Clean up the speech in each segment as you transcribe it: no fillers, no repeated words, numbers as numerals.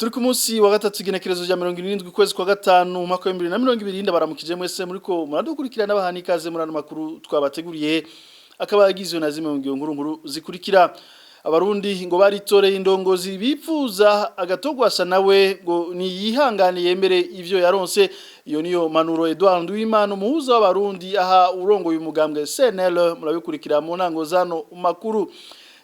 Turi ku munsi wa gatatu, igenekerezo rya 77 ukwezi kwa gatanu, umwaka wa 2020. Ndabaramukije mwese muriko muradukurikirana, bahani ikaze muri ano makuru twabateguriye, akaba yagizwe na zimwe mu ngingo nkuru nkuru zikurikira. Abarundi ngo baritoreye indongozi bipfuza, Agatogwasa nawe ngo niyihangane yemere ivyo yaronse. Iyo niyo manuro Edouard Nduwimana, umuhuza w'Abarundi, aha urongoye umugambwe CNL. Murabikurikira mu ntango zano makuru.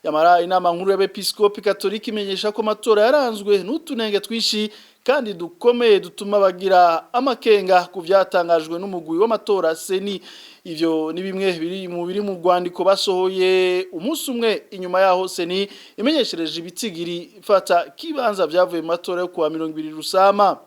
Yamara inama nkuru y'Abepiskopi Katolika imenyesha ko amatora yaranzwe n'utunenge twinshi kandi dukomeye, dutuma bagira amakenga ku vyatangajwe n'umugwi w'amatora CENI. Ivyo ni bimwe biri mu rwandiko basohoye umunsi umwe inyuma yaho CENI imenyeshereje ibitigiri fata kibanza vyavuye mu matora yo kuwa 20 Rusama.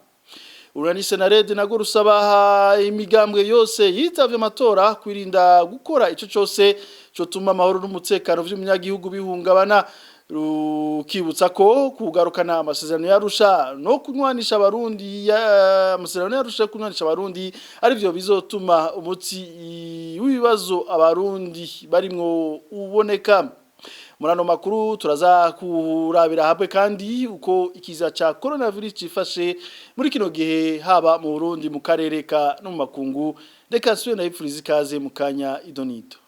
Urunani Senarede nago rusaba imigambwe yose yitavye amatora kwirinda gukora ico cose cotuma amahoro n'umutekano vy'umunyagihugu bihungabana, rukibutsa ko kugarukana amasezerano y'Arusha no kunywanisha Abarundi, amasezerano y'Arusha kunywanisha Abarundi, arivyo bizotuma umuti w'ibibazo Abarundi barimwo uboneka. Muri ano makuru turaza kurabira hamwe kandi uko ikiza ca coronavirus cifashe muri kino gihe, haba mu Burundi, mu karere ka no mu makungu. Reka nsubire ndabipfuriza ikaze mu kanya idonito.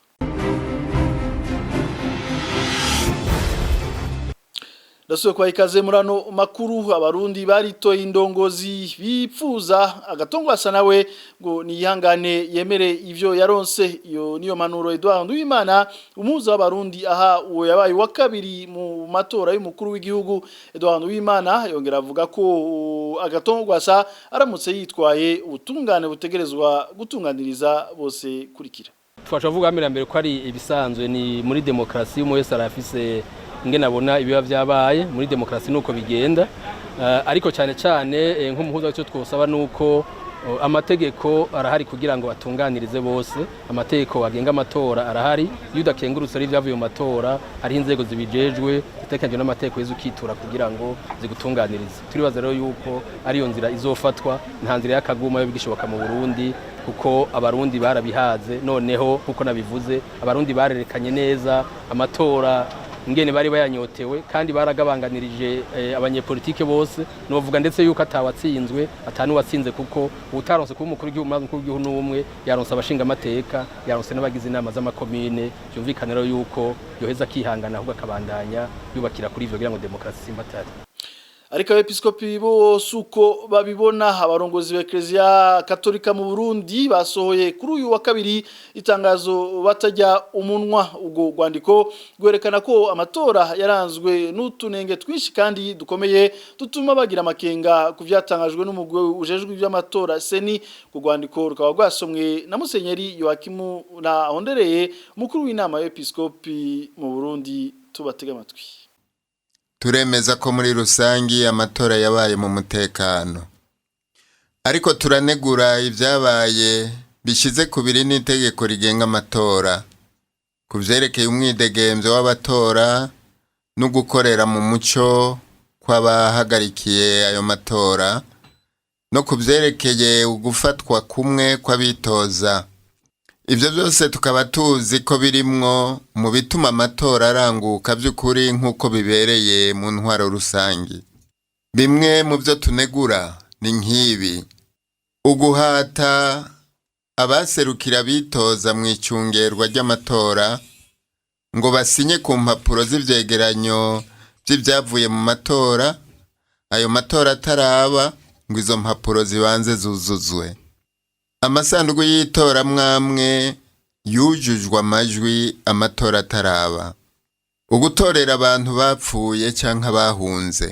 Ndasubiye kwa ikaze muri ano makuru. Abarundi baritoye indongozi bipfuza, Agatongwasa nawe ngo niyihangane yemere ivyo yaronse. Iyo niyo manuro Edouard Nduwimana, umuhuza w'Abarundi, aha uwo yabaye wa kabiri mu matora y'umukuru w'igihugu. Edouard Nduwimana yongera avuga ko Agatongwasa aramutse yitwaye ubutungane butegerezwa gutunganiriza bose. Kurikira. Twaca vuga mbere ko ari ibisanzwe, ni muri demokarasi, umwe wese arafise ingene abona ibiba vyabaye. Muri demokarasi nuko bigenda. Ariko cyane cyane nk'umuhuza, icyo twosaba nuko amategeko arahari kugira ngo atunganirize bose. Amategeko agenga amatora arahari. Iyo udakengurutse ari ibyavuye mu matora, hariho inzego zibijejwe zitekanyijwe n'amategeko yeze ukitura kugira ngo zigutunganirize. Turibaza rero yuko ariyo nzira izofatwa. Nta nzira y'akaguma yo bigishoboka mu Burundi, kuko Abarundi barabihaze. Noneho nkuko nabivuze, Abarundi barerekanye neza amatora ingene bari bayanyotewe, kandi baragabanganirije abanyepolitike bose. Novuga ndetse yuko atawatsinzwe atanuwatsinze, kuko utaronse kuba umukuru w'igihugu, umukuru w'igihugu n'umwe yaronse abashinga amateka, yaronse n'abagize inama z'amakomine. Byumvikana rero yuko yoheza akihangana, ahubwo akabandanya yubakira kuri ivyo kugira ngo demokarasi isimbatare. Ariko Abepiskopi bose uko babibona. Abarongozi b'Eklezia Katolika mu Burundi basohoye kuri uyu wa kabiri itangazo batajya umunwa. Ubwo rwandiko rwerekana ko amatora yaranzwe n'utunenge twinshi kandi dukomeye, dutuma bagira amakenga ku vyatangajwe n'umugwi ujejwe ivy'amatora CENI. Ku rwandiko rukaba rwasomwe na Musenyeri Yoakimu na Hondereye, umukuru w'inama y'Episkopi mu Burundi. Tubatega amatwi. Turemeza ko muri rusangi amatora yabaye mu mutekano, ariko turanegura ibyabaye bishyize ku biri n'itegeko rigenga amatora ku vyerekeye umwidegemvyo w'abatora no gukorera mu muco kw'abahagarikiye ayo matora, no ku vyerekeye ugufatwa kumwe kw'abitoza. Ibyo byose tukaba tuzi ko birimwo mu bituma amatora aranguka by'ukuri nk'uko bibereye mu ntwaro rusange. Bimwe mu byo tunegura ni nk'ibi: uguhata abaserukira abitoza mu icungerwa ry'amatora ngo basinye ku mpapuro z'ivyegeranyo by'ibyavuye mu matora, ayo matora ataraba, ngo izo mpapuro zibanze zuzuzwe. Amasanduku y'itoramwamwe yujujwe amajwi amatora ataraba. Ugutorera abantu bapfuye canke abahunze.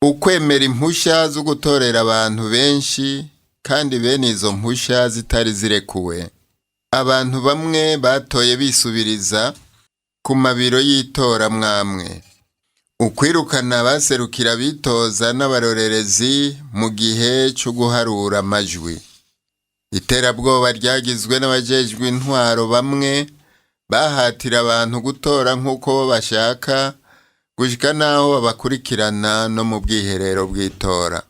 Ukwemera impushya zo gutorera abantu benshi kandi bene izo mpusha zitari zirekuwe. Abantu bamwe batoye bisubiriza ku mabiro y'itoramwamwe. Ukwirukana abaserukira abitoza n'abarorerezi mu gihe cyo guharura amajwi. Iterabwoba ryagizwe n'abajejwe intwaro bamwe bahatira abantu gutora nk'uko bo bashaka, gushika n'aho babakurikirana no mu bwiherero bw'itora.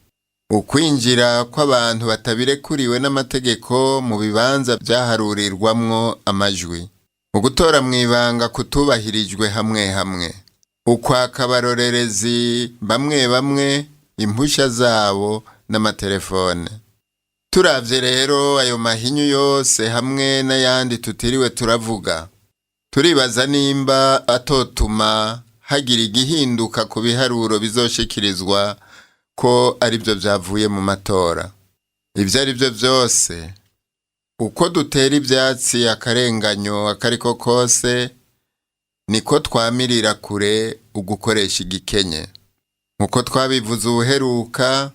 Ukwinjira kw'abantu batabirekuriwe n'amategeko mu bibanza byaharurirwamwo amajwi. Ugutora mw'ibanga kutubahirijwe hamwe hamwe. Ukwaka abarorerezi bamwe bamwe. Impushya zabo n'amatelefone. Turavye rero ayo mahinyu yose hamwe n'ayandi tutiriwe turavuga, turibaza nimba atotuma hagira igihinduka ku biharuro bizoshikirizwa ko aribyo vyavuye mu matora. Ivyo ari byo vyose, uko dutera ivyatsi akarenganyo akariko kose, niko twamirira kure ugukoresha igikenye. Nkuko twabivuze ubuheruka,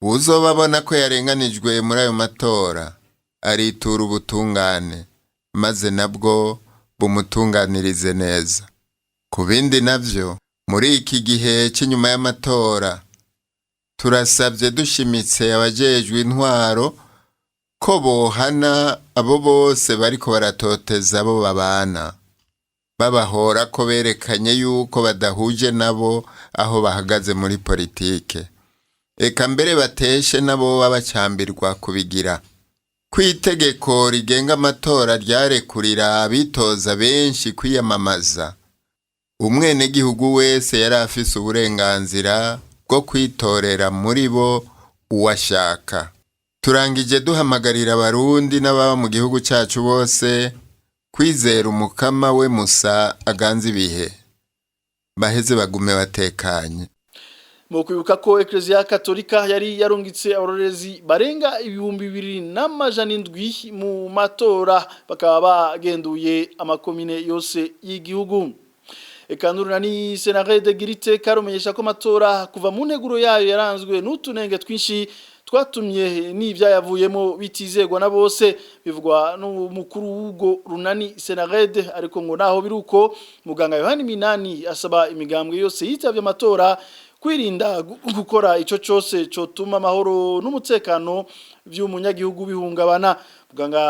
uwuzoba abona ko yarenganijwe muri ayo matora aritura ubutungane, maze nabwo bumutunganirize neza. Ku bindi navyo, muri iki gihe c'inyuma y'amatora, turasabye dushimitse abajejwe intwaro ko bohana abo bose bariko baratoteza abo babana, babahora ko berekanye yuko badahuje nabo aho bahagaze muri politike, eka mbere bateshe nabo babacambirwa kubigira. Ko itegeko rigenga amatora ryarekurira abitoza benshi kwiyamamaza, umwenegihugu wese yari afise uburenganzira bwo kwitorera muri bo uwashaka. Turangije duhamagarira Abarundi n'ababa mu gihugu cacu bose kwizera Umukama we Musa aganza ibihe, baheze bagume batekanye. Mu kwibuka ko Ecclesia Katolika yari yarungitse abarorerezi barenga 2700 mu matora, bakaba bagenduye amakomine yose y'igihugu. Eka n'urunani Senarede Girite karumenyesha ko amatora kuva mu nteguro yayo yaranzwe n'utunenge twinshi twatumye n'ivyayavuyemo bitizegwa na bose, bivugwa n'umukuru w'ubwo runani Senarede. Ariko ngo naho biruko, muganga Yohani Minani asaba imigambwe yose yitavye amatora kwirinda gukora ico cose cotuma amahoro n'umutekano vy'umunyagihugu bihungabana. Muganga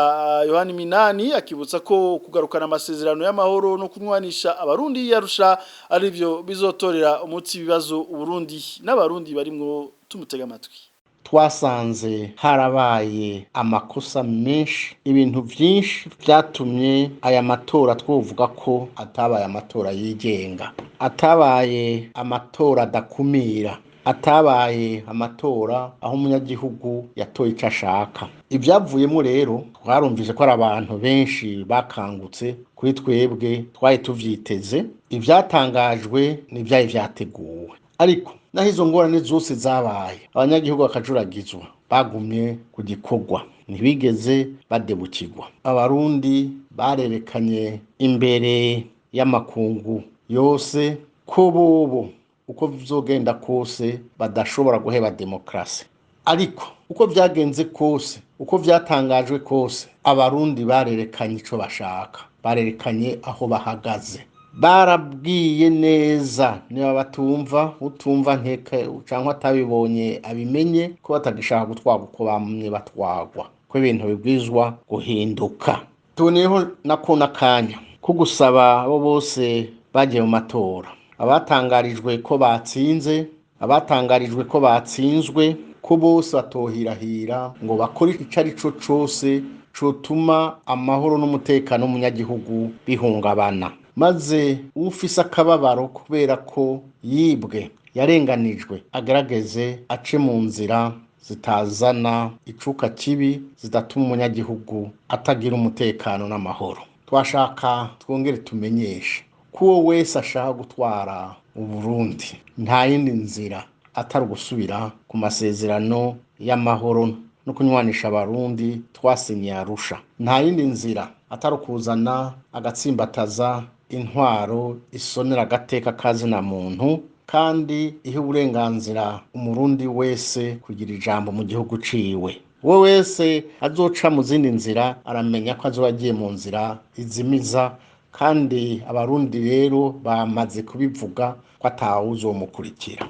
Yohani Minani akibutsa ko kugarukana amasezerano y'amahoro no kunywanisha Abarundi yarusha arivyo bizotorera umutsi ibibazo Uburundi n'Abarundi barimwo. Tumutega amatwi. Twasanze harabaye amakosa menshi, ibintu byinshi byatumye aya matora twovuga ko atabaye amatora yigenga, atabaye amatora adakumira, atabaye amatora aho umunyagihugu yatoye icyo ashaka. Ibyavuyemo rero, twarumvise ko ari abantu benshi bakangutse. Kuri twebwe twari tuvyiteze, ibyatangajwe n'ibyari byateguwe. Ariko naho izo ngorane zose zabaye, abanyagihugu bakajuragizwa, bagumye ku gikorwa, ntibigeze badebukirwa. Abarundi barerekanye imbere y'amakungu yose ko bobo uko bizogenda kose badashobora guheba demokarasi. Ariko uko byagenze kose, uko byatangajwe kose, Abarundi barerekanye ico bashaka, barerekanye aho bahagaze, barabwiye neza. Niba batumva, utumva nkeke cyangwa atabibonye abimenye ko batagishaka gutwarwa uko bamwe batwarwa, ko ibintu bibwizwa guhinduka. Tuboneyeho nako n'akanya ko gusaba abo bose bagiye mu matora, abatangarijwe ko batsinze, abatangarijwe ko batsinzwe, ko bose batohirahira ngo bakore icyo ari cyo cyose cotuma amahoro n'umutekano w'umunyagihugu bihungabana. Maze ufise akababaro kubera ko yibwe, yarenganijwe, agerageze ace mu nzira zitazana icuka kibi, zidatuma umunyagihugu atagira umutekano n'amahoro. Twashaka twongere tumenyeshe ko uwo wese ashaka gutwara Uburundi nta yindi nzira atari ugusubira ku masezerano y'amahoro no kunywanisha Abarundi twasinyiye Arusha, nta yindi nzira atari ukuzana agatsimbataza intwaro isonera agateka kazina muntu kandi iha uburenganzira Umurundi wese kugira ijambo mu gihugu ciwe. Uwo wese azoca mu zindi nzira aramenya ko azoba agiye mu nzira izimiza, kandi Abarundi rero bamaze kubivuga ko atawuzomukurikira.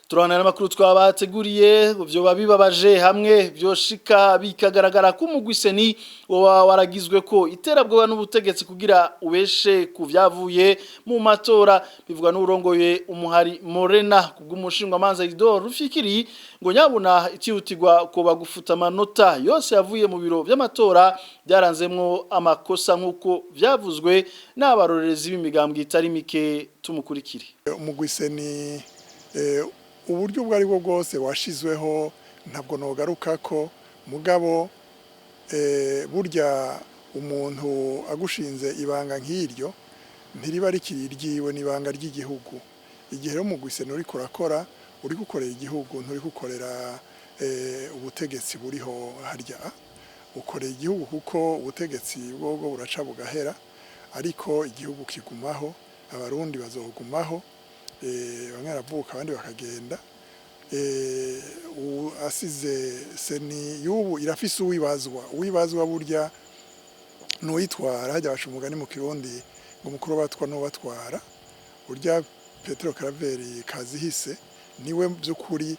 Turabona n'amakuru twabateguriye. Vyoba bibabaje hamwe vyoshika bikagaragara ko umugwi CENI woba waragizwe ko iterabwoba n'ubutegetsi kugira ubeshe ku vyavuye mu matora, bivugwa n'urongoye umuhari Morena. Kubw'umushingwamanza Idor Rufikiri, ngo nyabuna itihutirwa ko bagufuta amanota yose yavuye mu biro vy'amatora byaranzemwo amakosa, nk'uko vyavuzwe n'abarorerezi b'imigambwe itari mike. Tumukurikire. Umugwi CENI Uburyo ubwo ari bwo bwose washizweho ntabwo nogaruka ko, mugabo burya umuntu agushinze ibanga nk'iryo ntiriba rikiri iryiwe, n'ibanga ry'igihugu. Igihe rero umugwi CENI uriko urakora, uri gukorera igihugu, nturi gukorera ubutegetsi buriho harya, ukorera igihugu, kuko ubutegetsi bwobwo buraca bugahera, ariko igihugu kigumaho, Abarundi bazogumaho. Bamwe baravuka, abandi bakagenda. Asize CENI y'ubu irafise uwibazwa. Uwibazwa burya n'uyitwara. Hajya baca umugani mu Kirundi ngo mukuru batwa n'ubatwara. Burya Petero Karaveri Kazihise niwe by'ukuri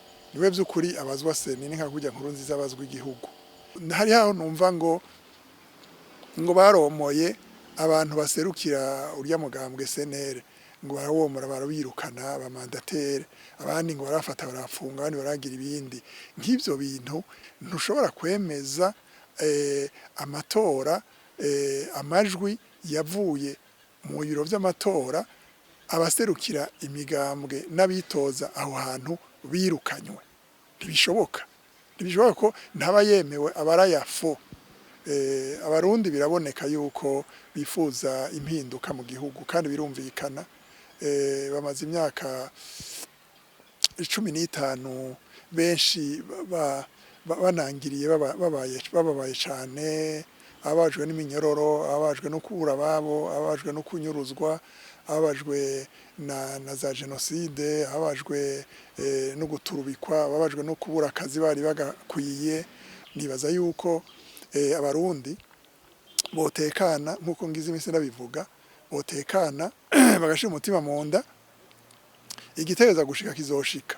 abazwa CENI, ni nka kurya Nkurunziza abazwa igihugu. Hari aho numva ngo baromoye abantu baserukira urya mugambwe CNL, ngo barawomora, barabirukana aba mandataires, abandi ngo barafata barafunga, abandi baragira ibindi nk'ivyo bintu. Ntushobora kwemeza amatora, amajwi yavuye mu biro vy'amatora, abaserukira imigambwe n'abitoza aho hantu birukanywe. Ntibishoboka, ntibishoboka ko ntaba yemewe, abarayafo. Abarundi biraboneka yuko bifuza impinduka mu gihugu, kandi birumvikana. Bamaze imyaka 15 benshi banangiriye, bababaye cane, ababajwe n'iminyororo, ababajwe no kubura ababo, ababajwe no kunyuruzwa, ababajwe na za jenoside, ababajwe no guturubikwa, ababajwe no kubura akazi bari bagakwiye. Nibaza yuko Abarundi botekana, nk'uko ngize iminsi ndabivuga, botekana bagashira umutima mu nda. Igitegereza gushika kizoshika.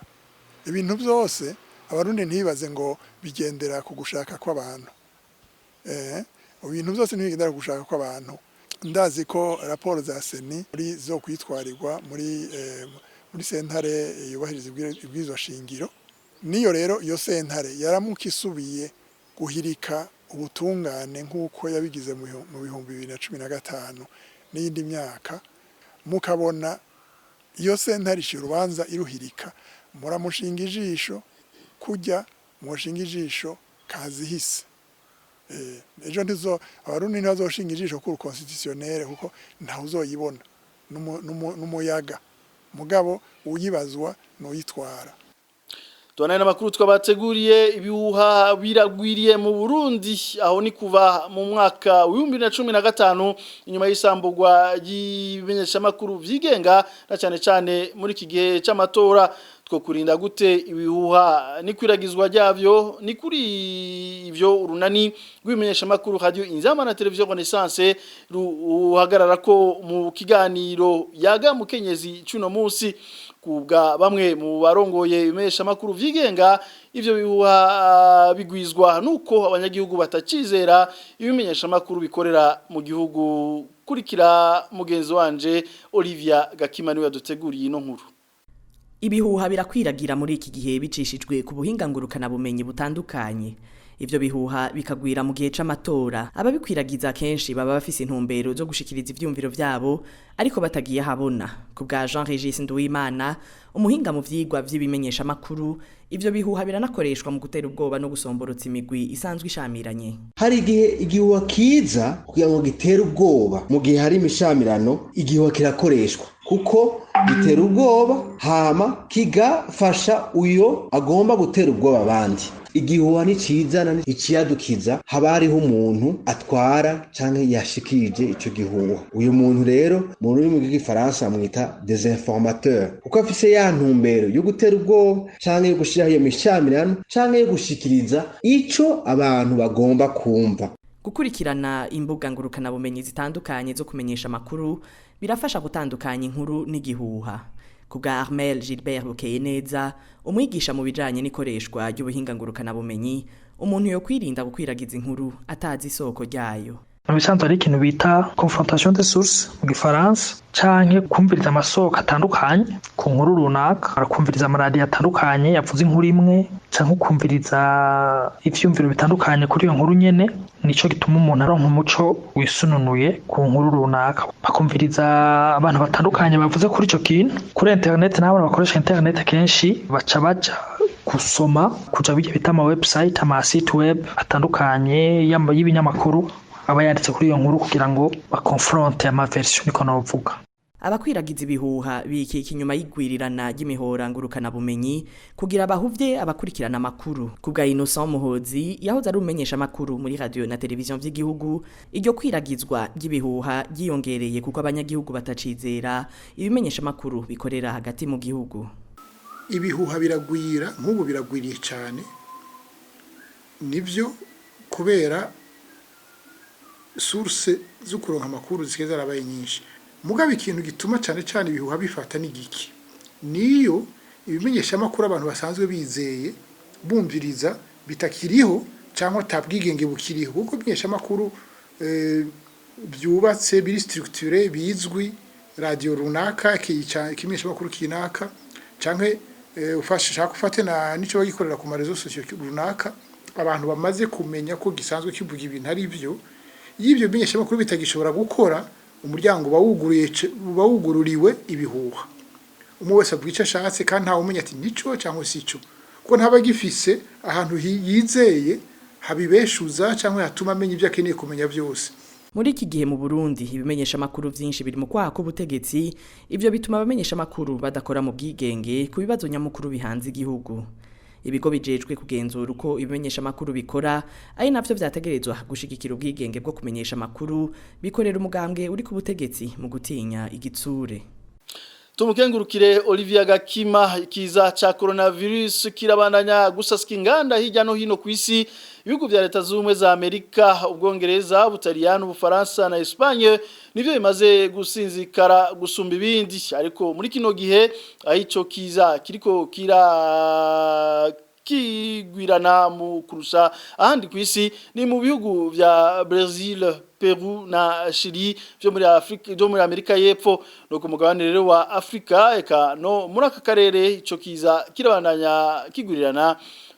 Ibintu byose Abarundi ntibaze ngo bigendera ku gushaka kw'abantu. Ibintu byose ntibigendera ku gushaka kw'abantu. Ndazi ko raporo za CENI muri zo kwitwarirwa muri sentare yubahiriza ibwirizwa shingiro. Niyo rero iyo sentare yaramuka isubiye guhirika ubutungane nk'uko yabigize mu 2015 n'iyindi myaka, mukabona iyo sentare ishyira urubanza iruhirika, muramushinga ijisho kujya mushinga ijisho Kazihise. Ejo ntizo Abarundi ntibazoshinga ijisho kuri constitutionnel, kuko ntawe uzoyibona n'umuyaga, mugabo uyibazwa n'uyitwara. Tuanaye n'amakuru twabateguriye. Ibihuha biragwiriye mu Burundi. Aho ni kuva mu mwaka wa 2015, inyuma y'isambugwa ry'ibimenyeshamakuru vyigenga, na cyane cyane muri iki gihe c'amatora. Two kurinda gute ibihuha n'ikwiragizwa ryavyo? Ni kuri ivyo urunani rw'ibimenyeshamakuru Radio Inzamba na Television Renaissance ruhagarara ko mu kiganiro Yaga Mukenyezi cuno munsi. Kubwa bamwe mu barongoye ibimenyeshamakuru vyigenga, ivyo bihuha bigwizwa nuko abanyagihugu batacizera ibimenyeshamakuru bikorera mu gihugu. Kurikira mugenzi wanje Olivia Gakima, niwe yaduteguriye ino nkuru. Ibihuha birakwiragira muri iki gihe bicishijwe ku buhinga ngurukana bumenyi butandukanye. Ivyo bihuha bikagwira mu gihe c'amatora. Ababikwiragiza kenshi baba bafise intumbero zo gushikiriza ivyumviro vyabo, ariko batagiye habona. Ku bwa Jean Regis Nduwimana, umuhinga mu vyigwa vy'ibimenyesha makuru, ivyo bihuha biranakoreshwa mu gutera ubwoba no gusomborotsa imigwi isanzwe ishamiranye. Hari igihe igihuha kiza kugira ngo gitere ubwoba. Mu gihe hari imishamirano, igihuha kirakoreshwa kuko gitera ubwoba, hama kigafasha uyo agomba gutera ubwoba abandi. Igihuha ni cizana iciyadukiza, haba hariho umuntu atwara canke yashikirije ico gihuha. Uyu muntu rero mu rurimi rw'Igifaransa bamwita désinformateur, kuko afise ya ntumbero yo gutera ubwoba canke yo gushiraho iyo mishamirano canke yo gushikiriza ico abantu bagomba kumva. Gukurikirana imbuga ngurukanabumenyi zitandukanye zo kumenyesha amakuru birafasha gutandukanya inkuru n'igihuha. Ku bwa Armel Gilbert Bukeyeneza, umwigisha mu bijanye n'ikoreshwa ry'ubuhinga ngurukanabumenyi, umuntu yo kwirinda gukwiragiza inkuru atazi isoko ryayo. Mu bisanzwe hari ikintu bita confrontation des sources mu gifaransa, canke kumviriza amasoko atandukanye ku nkuru runaka, arakumviriza amaradiyo atandukanye yavuze inkuru imwe, canke ukumviriza ivyumviro bitandukanye kuri iyo nkuru nyene. Nico gituma umuntu aronka umuco wisununuye ku nkuru runaka, bakumviriza abantu batandukanye bavuze kuri ico kintu. Kuri internet n'abantu bakoresha internet kenshi baca baja gusoma kuja bijya bita ama website, ama site web atandukanye y'ibinyamakuru aba yanditse kuri iyo nkuru kugira ngo bakonfronte ama version, niko novuga. Abakwiragiza ibihuha bikika inyuma y'igwirirana ry'imihora ngurukanabumenyi kugira bahuvye abakurikirana amakuru. Ku bwa Innocent Muhozi, yahoze ari umumenyesha amakuru muri radio na televiziyo vy'igihugu, iryo kwiragizwa ry'ibihuha ryiyongereye kuko abanyagihugu batacizera ibimenyesha amakuru bikorera hagati mu gihugu. Ibihuha biragwira, nk'ubu biragwiriye cyane, nibyo, kubera source zo kuronka amakuru zisigaye zarabaye nyinshi. Mugabo ikintu gituma cyane cyane ibihuha bifata ni giki? Niyo ibimenyeshamakuru abantu basanzwe bizeye bumviriza bitakiriho, cyangwa atabwigenge bukiriho, kuko ibimenyeshamakuru byubatse, biri structuré, bizwi, radio runaka, ikimenyeshamakuru kinaka, canke ufashe shaka ufate na nico bagikorera ku ma réseaux sociaux runaka, abantu bamaze kumenya ko gisanzwe kivuga ibintu ari byo. Iyo ibyo bimenyeshamakuru bitagishobora gukora, umuryango uba wugururiwe ibihuha. Umwe wese avuga icyo ashatse, kandi ntawe umenya ati nico cyangwa si ico, kuko ntaba gifise ahantu yizeye habibeshuza cyangwa hatuma amenya ibyo akeneye kumenya byose. Muri iki gihe mu Burundi ibimenyesha makuru vyinshi biri mu kwaha k'ubutegetsi. Ivyo bituma abamenyesha makuru badakora mu bwigenge ku bibazo nyamukuru bihanze igihugu. Ibigo bijejwe kugenzura uko ibimenyesha makuru bikora, ari navyo vyategerezwa gushigikira ubwigenge bwo kumenyesha makuru, bikorera umugambwe uri ku butegetsi mu gutinya igitsure. Tumukengurukire Olivia Gakima. Ikiza ca coronavirus kirabandanya gusasika inganda hirya no hino kwisi. Ibihugu vya Leta z'Ubumwe za Amerika, Ubwongereza, Ubutaliyano, Ubufaransa na Espagne nivyo bimaze gusinzikara gusumba ibindi. Ariko muri kino gihe aho ico kiza kiriko kira kigwirana mu kurusha ahandi kwisi ni mu bihugu vya Brazil, Peru na Chili vyo muri Afrika, byo muri Amerika y'Epfo no ku mugabane rero wa Afrika, eka no muri aka karere ico kiza kirabandanya kigurirana.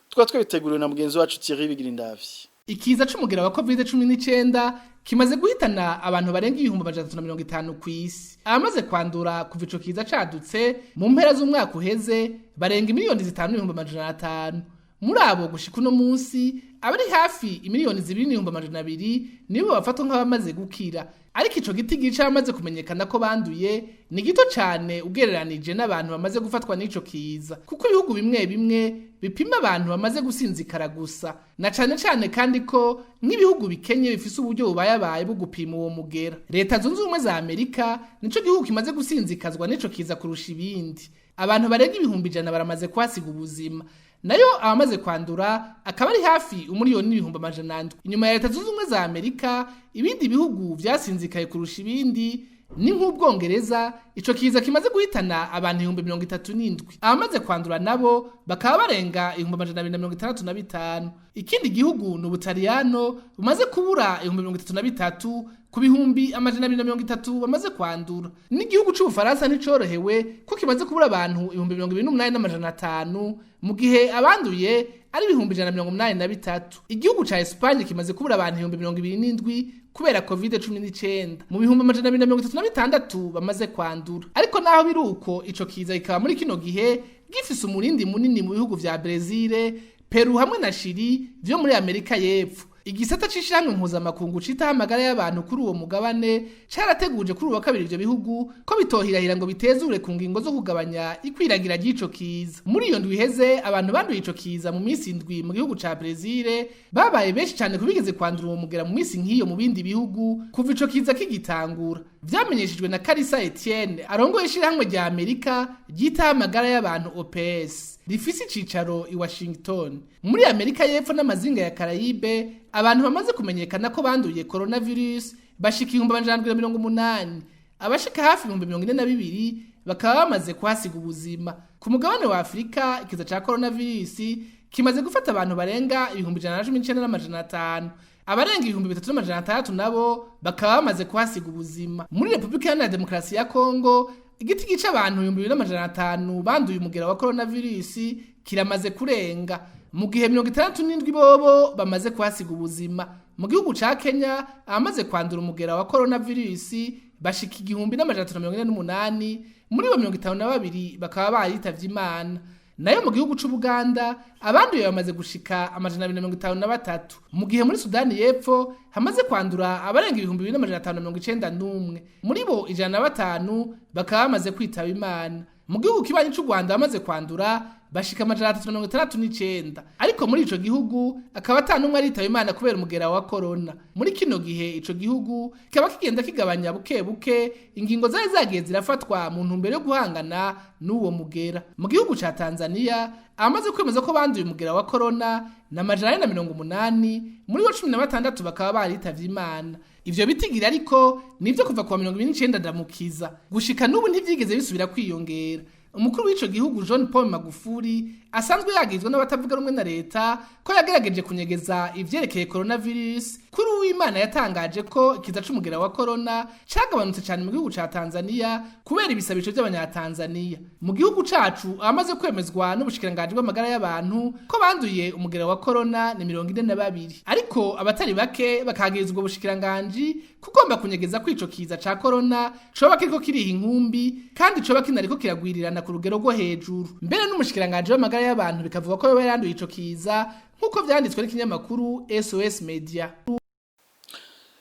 Tukaba twabiteguriwe na mugenzi wacu Thierry Bigirindavi. Ikiza c'umugera wa COVID-19 kimaze guhitana abantu barenga 350,000 kw'isi. Abamaze kwandura kuva ico kiza cadutse mu mpera z'umwaka uheze barenga 5,500,000. Muri abo, gushika uno munsi, abari hafi 2,200,000 nibo bafatwa nk'abamaze gukira. Ariko ico giti c'abamaze kumenyekana ko banduye ni gito cane ugereranije n'abantu bamaze gufatwa n'ico kiza, kuko ibihugu bimwe bimwe bipima abantu bamaze gusinzikara gusa, na cane cane kandi ko nk'ibihugu bikenye bifise uburyo bubayabaye bwo gupima uwo mugera. Leta Zunze Ubumwe za Amerika nico gihugu kimaze gusinzikazwa n'ico kiza kurusha ibindi. Abantu barenga 100,000 baramaze kuhasiga ubuzima, nayo abamaze kwandura akaba ari hafi 1,700,000. Inyuma ya Leta Zunze Ubumwe za Amerika, ibindi bihugu vyasinzikaye kurusha ibindi ni nk'Ubwongereza, ico kiza kimaze guhitana abantu 37,000, abamaze kwandura nabo bakaba barenga 265,000. Ikindi gihugu ni Ubutaliyano bumaze kubura 33,000 ku 230,000 bamaze kwandura. N'igihugu c'Ubufaransa nticorohewe, ko kimaze kubura abantu 28,500, mu gihe abanduye ari 183,000. Igihugu ca Espagne kimaze kubura abantu 27,000 kubera COVID-19 mu 236,000 bamaze kwandura. Ariko naho biri uko, ico kiza kikaba muri kino gihe gifise umurindi munini mu bihugu vya Brezil, Peru hamwe na Chili vyo muri Amerika y'Epfo. Igisata c'ishirahamwe mpuzamakungu citaho amagara y'abantu kuri uwo mugabane carateguje kuri uwa kabiri ivyo bihugu ko bitohirahira ngo bitezure ku ngingo zo kugabanya ikwiragira ry'ico kiza. Muri iyo ndwi iheze, abantu banduye ico kiza mu minsi 7 mu gihugu ca Brezil babaye benshi cane kubigeze kwandura uwo mugera mu minsi nk'iyo mu bindi bihugu kuva ico kiza kigitangura. Vyamenyeshejwe na Karisa Etienne, arongoye ishirahamwe rya Amerika ryitaho amagara y'abantu OPS, rifise icicaro i Washington. Muri Amerika y'Epfo n'amazinga ya Caraïbe, abantu bamaze kumenyekana ko banduye coronavirus bashika 780,000, abashika hafi 42,000 bakaba bamaze kuhasiga ubuzima. Ku mugabane wa Afrika, ikiza ca coronavirus kimaze gufata abantu barenga 119,500. Abarenga 3600 nabo bakaba bamaze kuhasiga ubuzima. Muri Republika Iharanira Demokarasi ya Kongo, igiti gica abantu 2500 banduye umugera wa coronavirus kiramaze kurenga, mu gihe 67 bobo bamaze kuhasiga ubuzima. Mu gihugu ca Kenya, abamaze kwandura umugera wa coronavirus bashika 1348, muri bo 52 bakaba baritavye Imana. Nayo mu gihugu c'Ubuganda, abanduye bamaze gushika 253, mu gihe muri Sudani y'Epfo hamaze kwandura abarenga 2591, muri bo 105 bakaba bamaze kwitaba Imana. Mu gihugu kibanyi c'u Rwanda, bamaze kwandura bashika 369, ariko muri ico gihugu akaba atanumwe aritaba Imana kubera umugera wa corona. Muri kino gihe, ico gihugu kikaba kigenda kigabanya buke buke ingingo zari zagiye zirafatwa mu ntumbero yo guhangana n'uwo mugera. Mu gihugu ca Tanzania, abamaze kwemeza ko banduye umugera wa corona na 480, muri bo 16 bakaba baritavye Imana. Ivyo bitigira ariko nivyo kuva kuwa 29 Ndamukiza gushika n'ubu ntivyigeze bisubira kwiyongera. Umukuru w'ico gihugu John Paul Magufuli asanzwe yagizwe n'abatavuga rumwe na leta ko yagerageje kunyegeza ivyerekeye coronavirus. Kuri uw'Imana yatangaje ko ikiza c'umugera wa corona cagabanutse cyane mu gihugu ca Tanzania kubera ibisabisho by'abanyatanzania. Mu gihugu cacu, abamaze kwemezwa n'ubushikiranganji bw'amagara y'abantu ko banduye umugera wa corona ni 42, ariko abatari bake bakagirizwa ubwo bushikiranganji kugomba kunyegeza kwico kiza ca corona coba kiriko kiriha inkumbi kandi coba kinariko kiragwirirana ku rugero rwo hejuru. Mbere n'umushikiranganji w'amagara y'abantu bikavuga ko yoba yaranduye ico kiza, nk'uko vyanditswe n'ikinyamakuru SOS Media.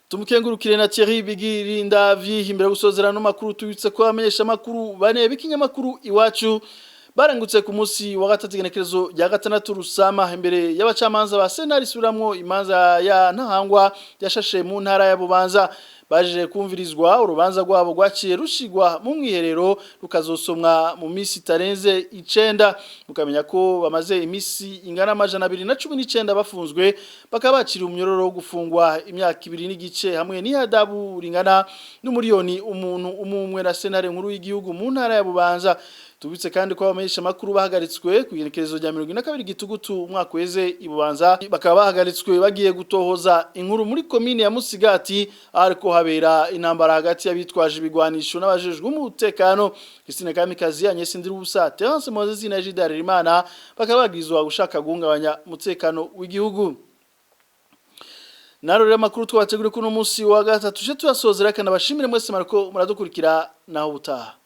Tumukengurukire na Thierry Bigirinda imbere gusozera no makuru, tubitse ko amenyesha makuru bane b'ikinyamakuru Iwacu barangutse ku munsi wa gatatu, igenekerezo rya 6 Rusama, imbere y'abacamanza ba sentare isubiramwo imanza ya Ntahangwa yashashe mu ntara ya Bubanza. Baje kumvirizwa, urubanza rwabo rwaciye rushigwa mu mwiherero, rukazosomwa mu minsi itarenze 9. Mukamenya ko bamaze imisi ingana 219 bafunzwe, bakaba baciriwe umnyororo wo gufungwa imyaka 2 n'igice hamwe n'ihadabu ringana n'umuriyoni umuntu umumwe na sentare nkuru y'igihugu mu ntara ya Bubanza. Tubitse kandi ko abamenyesha makuru bahagaritswe ku igenekerezo rya 22 Gitugutu umwaka weze ibubanza, bakaba bahagaritswe bagiye gutohoza inkuru muri komine ya Musigati, ariko habera intambara hagati y'abitwaje ibigwanisho n'abajejwe umutekano. Christine Kamikazi, Agnes Ndirubusa, Terence Moses na Gidar Imana bakaba bagizwa gushaka guhungabanya umutekano w'igihugu. Naro rero makuru twabateguriye kuno munsi wa gatatu je tuyasozera, kandi abashimire mwese mariko muradukurikira. Naho butaha.